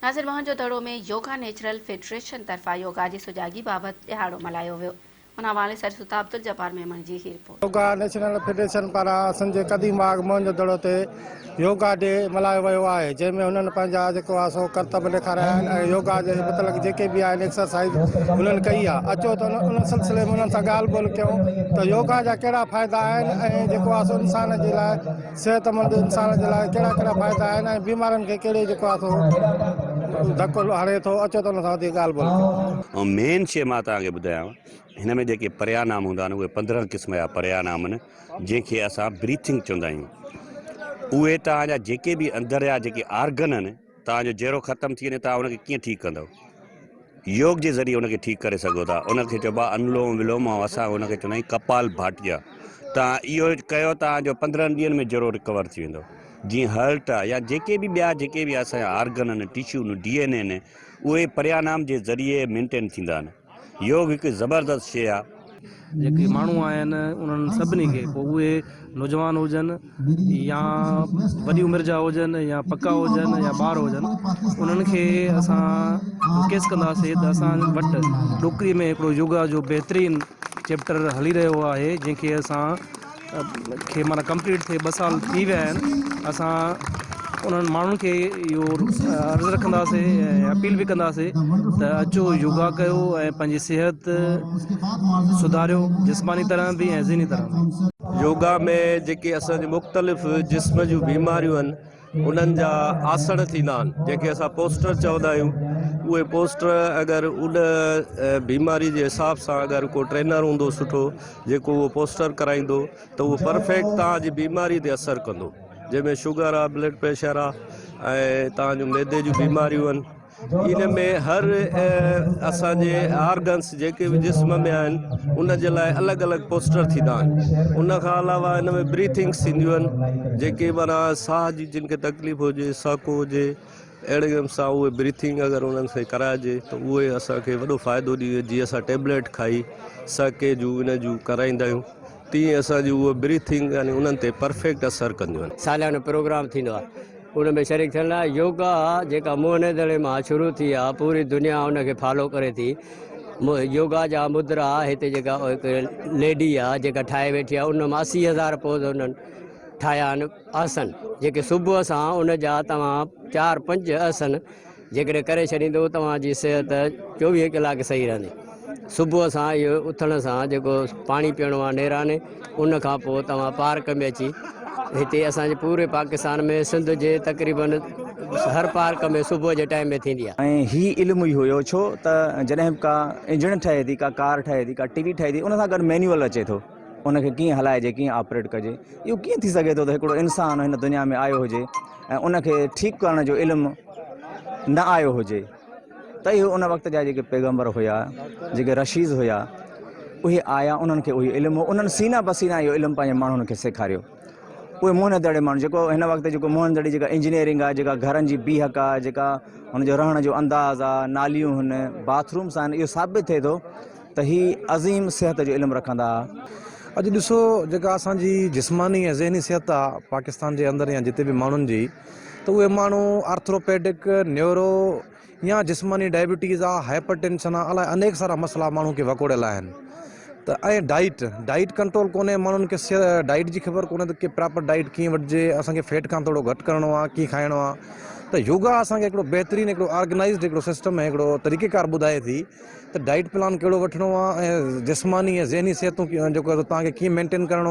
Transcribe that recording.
ناظر موهن جو دڙو ۾ yoga natural federation طرفان يوگا جي سجاڳي بابت ڏهاڙو ملهايو ويو. ان حوالي سان ڏسون ٿا عبدالجبار ميمڻ جي هي رپورٽ. يوگا نيشنل فيڊريشن پاران سنڌ جي قديم باغ موهن جو دڙو تي يوگا ڊي ملهايو ويو آهي جنهن ۾ هنن پنهنجا جيڪو آهي سو ڪرتب ڏيکاريا آهن ۽ يوگا جي متعلق جيڪي به آهن ايڪسرسائيز هنن ڪئي آهي اچو ته ان سلسلي ۾ انهن سان ڳالهه ٻولهه ڪيون ته يوگا جا ڪهڙا فائدا آهن ۽ جيڪو آهي سو انسان جي لاء صحتمند انسان جي لاء ڪهڙا ڪهڙا فائدا آهن ۽ بيمارين کي ڪهڙي جيڪو آهي سو ڌڪ هڻي ٿو اچو ته ان سان وڌيڪ ڳالهه ٻولهه ڪيون. ۽ مين شيء مان توهان کي ٻڌايان هن ۾ جيڪي پريانام هوندا آهن اهي 15 قسم جا پريانام آهن جنهن کي اسان بريٿنگ چوندا آهيون اهي توهان جا جيڪي به اندر جا جيڪي آرگن آهن توهان جو جيرو ختم ٿي وڃي توهان ان کي ڪيئن ٺيڪ ڪندؤ؟ يوگ جي ذريعي ان کي ٺيڪ ڪري سگهو ٿا. ان کي چئبو آهي انولوم ولوم ۽ اسان ان کي چوندا آهيون ڪپال ڀاٽيا. توهان اهو ڪيو توهان جو 15 ڏينهن ۾ جيرو رڪور ٿي ويندو. جيئن هرٽ آهي يا جيڪي به ٻيا جيڪي به اسان جا آرگن آهن، ٽشو آهن، ڊي اين اي آهن اهي پريانام جي ذريعي مينٽين ٿيندا آهن. يوگ هڪ زبردست شيء آ. جيڪي ماڻهو آهن انهن سڀني کي پوء اهي نوجوان هجن يا وڏي عمر جا هجن يا پڪا هجن يا ٻار هجن انهن کي اسان رڪويسٽ ڪنداسين ته اسان وٽ ڏوڪري ۾ هڪڙو يوگا جو بهترين چيپٽر هلي رهيو آهي جنهن کي اسان کي معنيٰ ڪمپليٽ ٿئي ٻه سال ٿي ويا آهن اسان انهن ماڻهن کي اهو عرض رکنداسين ۽ اپيل به ڪنداسين ته اچو يوگا ڪيو ۽ پنهنجي صحت سڌاريو جسماني طرح به ۽ ذهني طرح به. يوگا ۾ جيڪي اسان جي مختلف جسم جون بيماريون آهن انهن جا آسڻ ٿيندا آهن جنهن کي اسان پوسٽر چوندا آهيون اهي پوسٽر اگر ان بيماري جي حساب سان اگر ڪو ٽرينر هوندو سٺو جيڪو اهو پوسٽر ڪرائيندو ته اهو پرفيڪٽ توهان جي بيماري تي اثر ڪندو جنهن ۾ شگر آهي بلڊ پريشر آهي ۽ توهان جون معدي جون بيماريون آهن ان ۾ هر اسان جي آرگنس جيڪي به جسم ۾ آهن ان جي لاء الڳ الڳ پوسٽر ٿيندا آهن ان کان علاوه ان ۾ بريٿنگس ٿينديون آهن جيڪي معنيٰ ساهه جي جن کي تڪليف هجي ساڪو هجي اهڙي قسم سان اهي بريٿنگ اگر انهن کي ڪرائجي ته اهي اسان کي وڏو فائدو ڏي جيئن اسان ٽيبليٽ کائي ساڪي جون ان جون ڪرائيندا آهيون تيئن اسان جي اهي بريٿنگ يعني انهن تي پرفيڪٽ اثر ڪنديون آهن. ساليانو پروگرام ٿيندو آهي ان ۾ شريڪ ٿيڻ لاء يوگا جيڪا موهن دڙي مان شروع ٿي آهي پوري دنيا ان کي فالو ڪري ٿي يوگا جا مدرا هتي جيڪا هڪ ليڊي آهي جيڪا ٺاهي ويٺي آهي ان مان 80,000 پوز انهن ٺاهيا آهن آسن جيڪي صبح سان ان جا توهان چار پنج آسن جيڪڏهن ڪري ڇڏيندو توهان جي صحت 24 ڪلاڪ صحيح رهندي. صبح سان اهو اٿڻ سان جيڪو پاڻي پيئڻو آهي نيراني ان کان پوء توهان پارڪ ۾ اچي هتي اسان جي پوري پاڪستان ۾ سنڌ جي تقريبن هر پارڪ ۾ صبح جي ٽائيم ۾ ٿيندي آهي. ۽ هي علم ئي هيو ڇو ته جڏهن به ڪا انجڻ ٺهي ٿي ڪا ڪار ٺهي ٿي ڪا ٽي وي ٺهي ٿي ان سان گڏ مينيول اچي ٿو ان کي ڪيئن هلائجي ڪيئن آپريٽ ڪجي اهو ڪيئن ٿي سگهي ٿو ته هڪڙو انسان هن دنيا ۾ آيو هجي ۽ ان کي ٺيڪ ڪرڻ جو علم نه آيو هجي ته اهو ان وقت جا جيڪي پيغمبر هيا جيڪي رشيد هيا اهي آيا انهن کي اهو علم هو انهن سينا بسينا اهو علم پنهنجي ماڻهن کي سيکاريو اهي موهن دڙي ماڻهو جيڪو هن وقت جيڪو موهن دڙي جيڪا انجنيئرنگ آهي جيڪا گهرن جي بيهڪ آهي جيڪا هن جو رهڻ جو انداز آهي ناليون هن باٿ رومس آهن اهو ثابت ٿئي ٿو ته هي عظيم صحت جو علم رکندا ها. اڄ ڏسو جيڪا اسان جي جسماني ۽ ذهني صحت آ پاڪستان جي اندر يا جتي به ماڻهن جي ته اهي ماڻهو آرٿروپيڊڪ، نيورو يا جسماني ڊائبٽيز آ، هائپر ٽينشن آ الائي انيڪ سارا مسئلا ماڻهن کي وڪوڙيل آهن ته ۽ ڊائيٽ ڊائيٽ ڪنٽرول ڪونهي ماڻهن کي ڊائيٽ جي خبر ڪونهي ته پراپر ڊائيٽ ڪيئن وٺجي اسان کي فيٽ کان ٿورو گهٽ ڪرڻو آ ڪيئن کائڻو آ ته يوگا اسان کي هڪڙو بهترين هڪڙو آرگنائزڊ هڪڙو سسٽم ۽ هڪڙو طريقيڪار ٻڌائي ٿي ته ڊائيٽ پلان ڪهڙو وٺڻو آهي ۽ جسماني ۽ ذهني صحتون جيڪو آهي سو توهان کي ڪيئن مينٽين ڪرڻو آهي.